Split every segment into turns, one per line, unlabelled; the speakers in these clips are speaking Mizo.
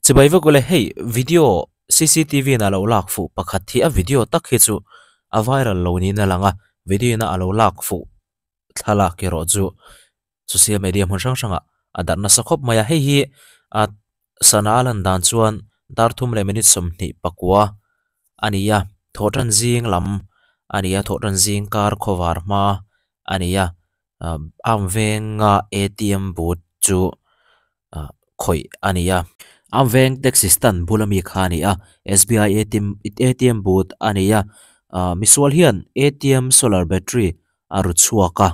Chibai vek ule hei video cctv in a lo lak fuh pakhat hi a video tak hi chu a viral lo niin a lang a video in a lo lak fuh thlalak erawh chu social media hmun hrang hrangah a darh nasa khawp mai a hei hi a sana a lan dan chuan dar thum leh minute sawmhnih pakua a ni a thawhtan zing lam a ni a thawhtan zing kar khawvar hma a ni a arm venga atm boot chu ah khawih a ni a arm veng taxi stand bula mi kha a ni a sbi atm atm boot a ni a ah misual hian atm solar battery a ru chhuak a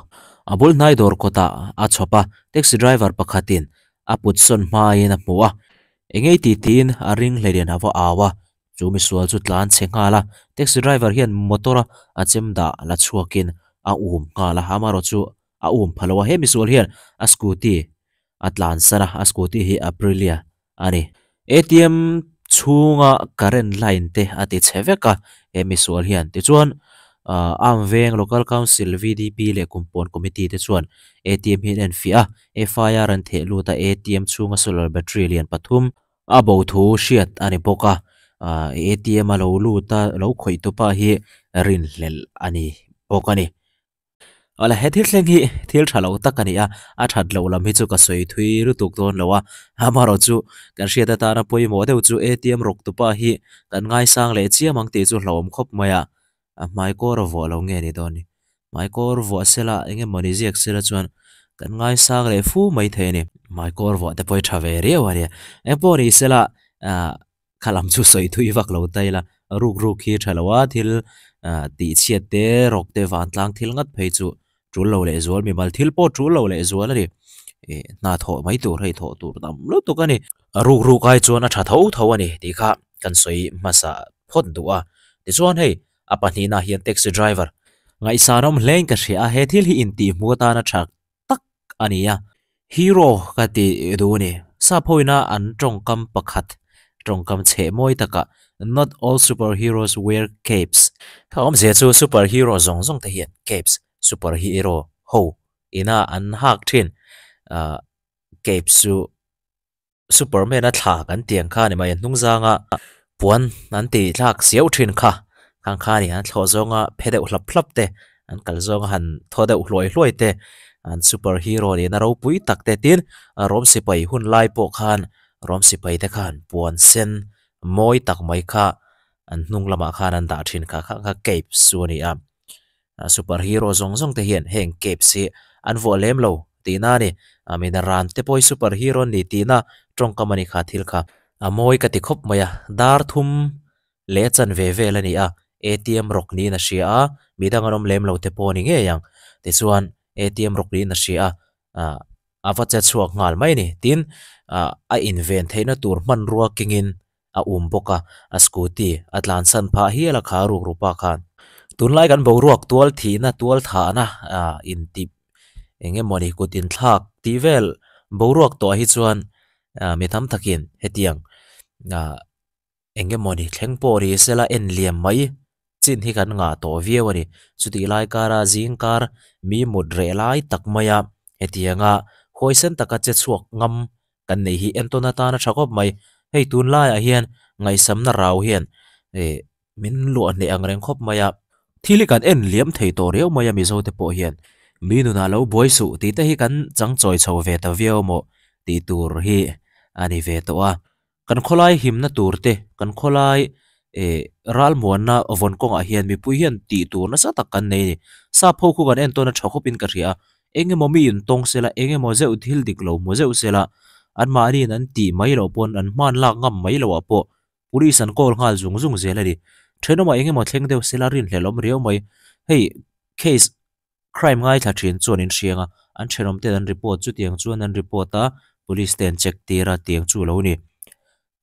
a bul hnai dawr kawtah a chhawp a taxi driver pakhatin a put sawn hmain a hmu a eng nge tih tiin a ring hleilian a va au a chu misual chu tlan chhe nghal a taxi driver hian motor a a chem dah la chhuakin a um nghal a amaherawhchu a um pha lo a he misual hian a scooty a tlan san a a scooty hi aprilia a ni atm chhunga current line te a ti chhe vek a he misual hian tichuan ah arm veng local council v d p leh kumpawn committee te chuan atm hi an enfiah a f i r an theh lut a atm chhunga solar battery lian pathum a bo thu hriat a ni bawk a ah atm a lo lut a lo khawih tu pa hi rinhlelh a ni bawk a ni. Awle he thil thleng hi thil tha lo tak a ni a, a that loh lam hi chu ka sawi thui lutuk dawn lo a, amaherawh chu kan hriat atana pawimawh deuh chu atm rawk tupa hi kan ngaisang leh chiam ang tih chu hlauhawm khawp mai a, a hmai kawr a vuah lo nge ni dawn ni, hmai kawr vuah sela eng emaw ni ziak sela chuan kan ngaisang leh fu mai thei a ni. Hmai kawr vuah te pawh hi tha ve riau a nia, engpawh ni sela ah Kha lam chu sawi thui vak lo ta ila, ruk ruk hi tha lo a, thil tih chhiat te, rawk te, vantlang thil ngat phei chu tul lo leh zual, mimal thil pawh tul lo leh zual a ni. Ih hna thawh mai tur hei thawh tur tam lutuk a ni. Ruk ruk ai chuan a tha tho tho a ni tih kha kan sawi hmasa phawt duh a. Tichuan hei a pahnihna hian taxi driver ngaihsanawm hlein ka hria a, he thil hi intihhmuh atana tha tak a ni a, hero ka ti duh a ni. Sap hoina an tawngkam pakhat, tawngkam chheh mawi takah Not all superheroes wear capes. Kha awmzia chu superhero zawng zawng te hian capes, superhero ho ina an hak thin ah capes chu Superman a thla kan tih ang kha a ni mai a hnung zanga puan an tih thlak siau thin kha khang kha a ni an thlawh zawnga phe deuh hlap hlap te an kal zawnga han thaw deuh hluai hluai te an super hero niin a ropui tak te tin rawm sipai hun lai pawh khan rawm sipai te khan puan sen mawi tak mai kha an hnung lamah khan an dah thin kha khang kha cape chu a ni a. Super hero zawng zawng te hian heng capes hi an vuah lem lo tihna a ni. A mina ran te pawh hi super hero an ni tihna tawngkam a ni kha thil kha. A mawi ka ti khawp mai a, dar thum leh chanve vel a ni a, atm rawk niin a hria a, midang an awm lem lo te pawh a ni ngei ang. Tichuan atm rawk niin a hria a, a va che chhuak nghal mai a ni. Tin, a inven theihna tur hmanrua kengin a um bawk a, a scooty a tlansan phah hial a kha ruk rupa khan. Tunlai kan boruak tual thihna tual thahna ah intih eng emawni kut inthlak tih vel boruak tawh hi chuan ah mi tam takin hetiang ah eng emawni thleng pawh ni sela en liam mai chin hi kan ngah tawh viau a ni. Chutih lai kara zing kar mi mut reh lai tak maia hetianga huaisen taka che chhuak ngam kan neih hi entawn atana tha khawp mai. Hei tunlaiah hian ngaihsamna rau hian ih min luah hneh ang reng khawp mai a. Thil hi kan en liam thei tawh riau mai a Mizo te pawh hian mi nunah lo buai suh tih te hi kan chang chawi chho ve ta viau maw tih tur hi a ni ve tawh a. Kan khawlai himna tur te, kan khawlai eh ralmuanna vawn kawngah hian mipui hian tih tur nasa tak kan nei a ni. Sap ho khu kan entawn a tha khawpin ka hria a, eng emaw mi intawng sela, eng emaw zeuh thil dik lo hmu zeuh sela, anmahniin an tih mai loh pawn an hman lak ngam mai loh ah pawh police an call nghal zung zung zel a ni. Thenawmah eng emaw thleng deuh sela rinhlelh awm riau mai. Hei case Crime ngaithla thin chuan in hriang a, an thenawm ten an report chutiang chuan an report a, police te an check tir a tiang chu lo ni.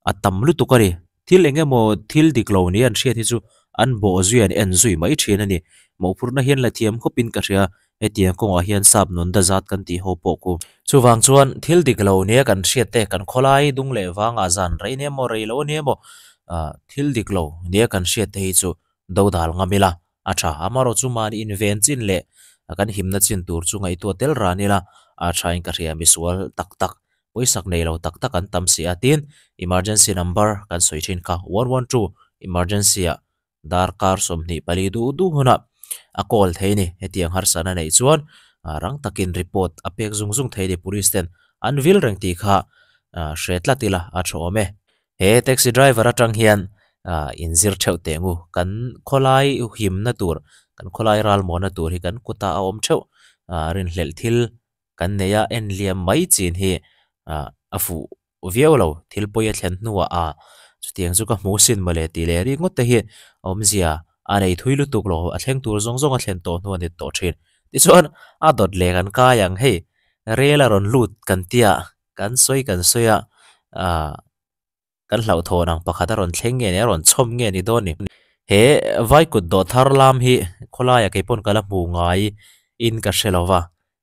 A tam lutuk a ni. Thil eng emaw thil dik lo ni an hriat hi chu an bawh zui an en zui mai thin a ni. Mawhphurhna hian la thiam khawp in ka hria, hetiang kawngah hian sap nun da zat kan tih ho pawh khu. Chuvang chuan thil dik lo nia kan hriat te kan khawlai dung leh vangah zan rei nia maw rei lo ania maw thil dik lo nia kan hriat te hi chu dodal ngam ila. A tha, amaherawh chu mahni inven chin leh kan himna chin tur chu ngaihtuah tel ran ila a thain ka hria misual tak tak. Pawisak nei lo tak tak an tam si a, tin emergency number kan sawi thin kha 112 emergency ah darkar 24 duh duh hunah a call thei a ni. Hetiang harsatna neih chuan rang takin report a pek zung zung thei a ni. Police ten an vil reng tih kha hre tlat ila a tha awm e. He taxi driver atang hian inzir theuh teh ngu. Kan khawlai himna tur, kan khawlai ralmuahna tur hi kan kutah a awm theuh. Rinhlelh thil kan nei a, en liam mai chin hi a fuh viau lo. Thil pawi a thlen hnuah a chutiang chu ka hmu sin mawle tih leh ringawt te hi awmzia a nei thui lutuk lo. A thleng tur zawng zawng a thlen tawh hnu a ni tawh thin. Tichuan a dawt leh kan kai ang hei rel a rawn lut kan tia kan sawi kan sawi a ah kan hlauhthawn ang pakhat a rawn thleng nge ni a rawn chhawm nge ni dawn ni. He vai kut dawh thar lam hi khawlaiah kei pawn ka la hmu ngai in ka hre lo va,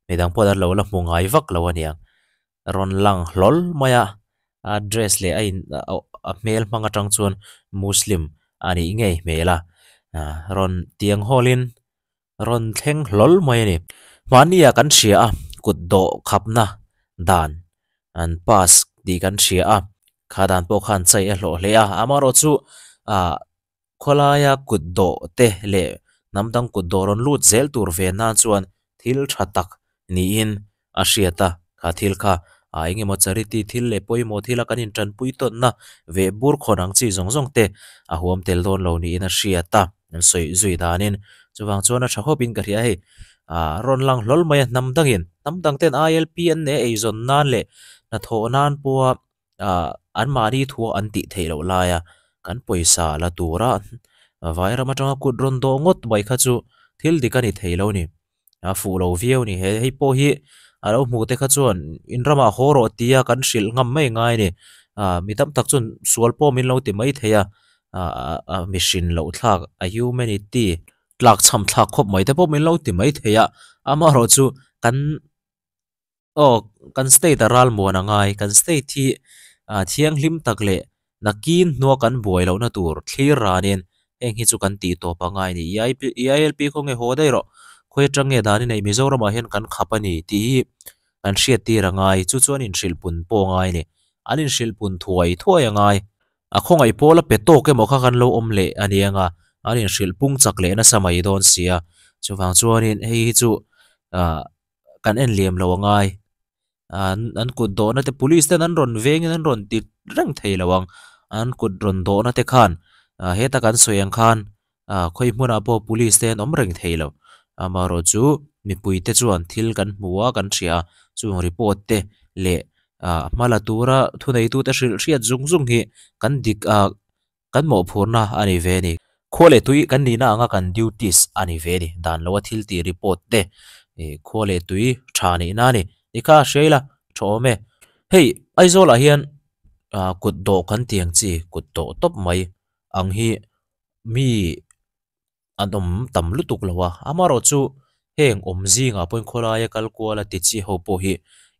midang pawh an lo la hmu ngai vak lo a niang. Rawn lang hlawl mai a, a dress leh a in a hmel hmang atang chuan muslim a nih ngei hmel a, rawn tiang hawlin rawn thleng hlawl mai a ni. Mahnia kan hria a, kut dawh khapna dan an pass tih kan hria a, kha dan pawh khan chai a hlawh hle a, amaherawh chu ah khawlaia kut dawh te leh hnam dang kut dawh rawn lut zel tur ve nan chuan thil tha tak niin a hriat a, kha thil kha ah eng emaw charity thil leh pawimawh thila kan intanpui tawnna veh bur khawn ang chi zawng zawng te a huam tel dawn lo niin a hriat a, an sawi zui danin chuvang chuan a tha khawpin ka hria hei ah rawn lang hlawl mai a hnam dangin hnam dang ten ILP an nei a eizawn nan leh hnathawh nan pawha ah anmahni thua an tih theih loh laia kan pawisa la tura vai ram atanga kut rawn dawh ngawt mai kha chu thil dik a ni thei lo a ni. A fuh lo viau a ni. He hei pawh hi a lo hmuh te kha chuan in ramah haw rawh tia kan hrilh ngam mai ngai a ni. Ah mi tam tak chuan sual pawh min lo ti mai thei a, ah a mihrin loh thlak a humanity tlak chham thlak khawp mai te pawh min lo ti mai thei a, amaherawhchu kan. Aw, kan state a ralmuan a ngai. Kan state hi ah thianghlim tak leh nakin hnua kan buai lohna tur thlir ranin heng hi chu kan tih tawp a ngai a ni. EIP EILP khaw nge haw daih rawh. Khawi atang nge dan i neih Mizoramah hian kan khap a ni tih hi kan hriat tir a ngai. Chu chuan inhrilh pun pawh a ngai a ni. An inhrilh pun thuai thuai a ngai. A khawngaih pawl a pe tawk emaw kha kan lo awm leh a ni ang a, an inhrilh pung chak leh nasa mai dawn si a. Chuvang chuanin hei hi chu ah. kan en liam lo angai an an kut dawhna te police ten an rawn vengin an rawn ti reng thei lo ang an kut rawn dawhna te khan ah heta kan sawi ang khan ah khawi hmunah pawh police te an awm reng thei lo amaherawh chu mipui te chuan thil kan hmu a kan hria a chung report te leh ah hma la tura thuneitute hrilh hriat zung zung hi kan dik ah. Kan mawhphurna a ni ve a ni. Khua leh tui kan nihna anga kan duties a ni ve a ni. Dan loa thil tih report te khua leh tui tha nihna a ni. Ni kha hria ila tha awm e. Hei Aizawlah hian kut dawh kan ti ang chi kut dawh tawp mai ang hi mi an awm tam lutuk lo a, amaherawh chu heng awm zingah pawhin khawlaia kal kuala ti chi ho pawh hi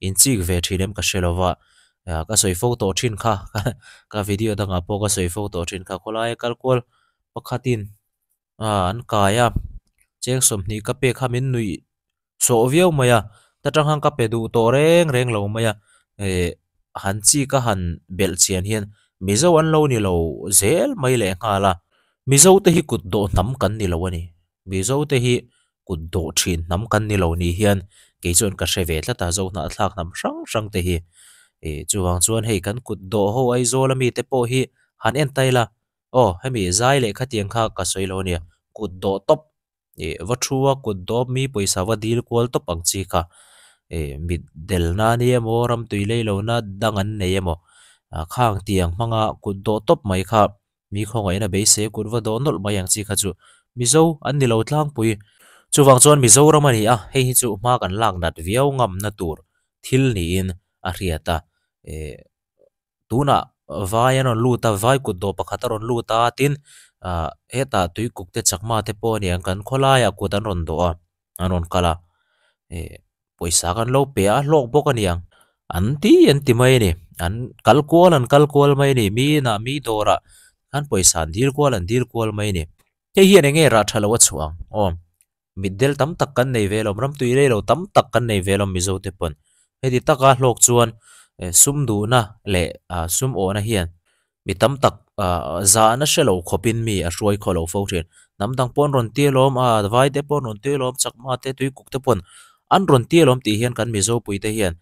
inchik ve thin em ka hre lo va, ka sawi fo tawh thin kha ka video dangah pawh ka sawi fo tawh thin kha khawlaia kal kual pakhatin an kai a cheng 20 ka pek kha min nuih sawh viau mai a, ta tang khan ka pe duh tawh reng reng lo mai a, eh han chi ka han belh chian hian Mizo an lo ni lo zel mai leh nghal a, Mizo te hi kut dawh hnam kan ni lo a ni, Mizo te hi kut dawh thin hnam kan ni lo ni hian kei chuan ka hre ve tlat a, Zohnahthlak hnam hrang hrang te hi, eh chuvang chuan hei kan kut dawh ho Aizawl ami te pawh hi han en ta ila, aw hemi zai leh khatiang kha ka sawi lo a nia, kut dawh tawp ih va thu a kut dawp mi pawisa va dil kual tawp ang chi kha ih mit delna a ni emaw ram tui lei lohna dang an nei emaw ah khang tiang hmanga kut dawh tawp mai kha mi khawngaihna beisei kut va dawh nawlh mai ang chi kha chu Mizo an ni lo tlangpui chuvang chuan Mizoram a ni a hei hi chu hma kan lak nat viau ngamna tur thil niin a hriat a ih. Tunah vai an rawn lut a, vai kut dawh pakhat a rawn lut a tin ah hetah tuikuk te chakma te pawh a ni ang kan khawlaiah kut an rawn dawh a an rawn kal a ih pawisa kan lo pe a a hlawk bawk a ni ang an ti an ti mai a ni an kal kual an kal kual mai a ni mi inah mi dawrah khan pawisa an dil kual an dil kual mai a ni hei hian eng nge rah tha lo a chhuah ang aw. Mitdel tam tak kan nei ve lo, ramtui rei lo tam tak kan nei ve lo Mizo te pawn. Heti taka hlawk chuan Sum duhna leh sum awhna hian mi tam tak zahna hre lo khawpin mi a hruai khaw lo fo thin. Hnam dang pawh an rawn ti alawm a, vai te pawh an rawn ti alawm, chakma te tuikuk te pawh an rawn ti alawm tih hian kan Mizo pui te hian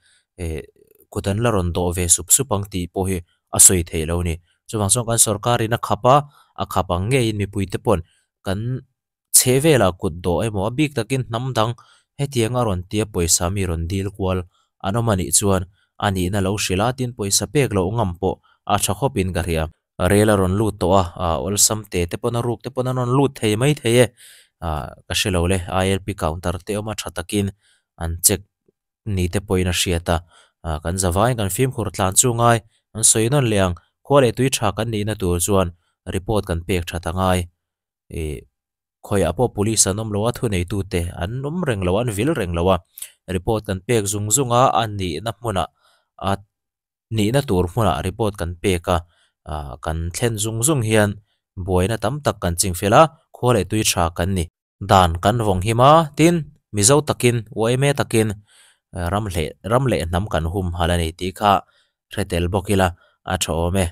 kut an la rawn dawh ve sup sup ang tih pawh hi a sawi theih lo a ni. Chuvang chuan kan sorkar in a khap a, a khap ang ngeiin mipui te pawh kan chhe velah kut dawh emaw a bik takin hnam dang hetiang a rawn tia pawisa mi rawn dil kual an awm a nih chuan a nihna lo hrilh a tin pawisa pek loh ngam pawh a tha khawp in ka hria. Rel a rawn lut tawh a, ah awlsam te te pawn a ruk te pawn an rawn lut thei mai thei e, ah ka hre lo le I_L_P counter te awm a tha takin an check ni te pawhin a hriat a, ah kan zavaiin kan fimkhur tlan chu ngai an sawi nawn leh ang, khua leh tui tha kan nihna tur chuan report kan pek that a ngai. Ih khawiah pawh police an awm lo a thuneitute an awm reng lo a an vil reng lo a report kan pek zung zung a a nihna hmunah a nihna tur hmunah report kan pek a ah kan thlen zung zung hian buaina tam tak kan ching fel a khua leh tui tha kan ni. Dan kan vawng him a tin mizo takin uaime takin ram hleh ram leh hnam kan humhalh a ni tih kha hre tel bawk ila a tha awm e.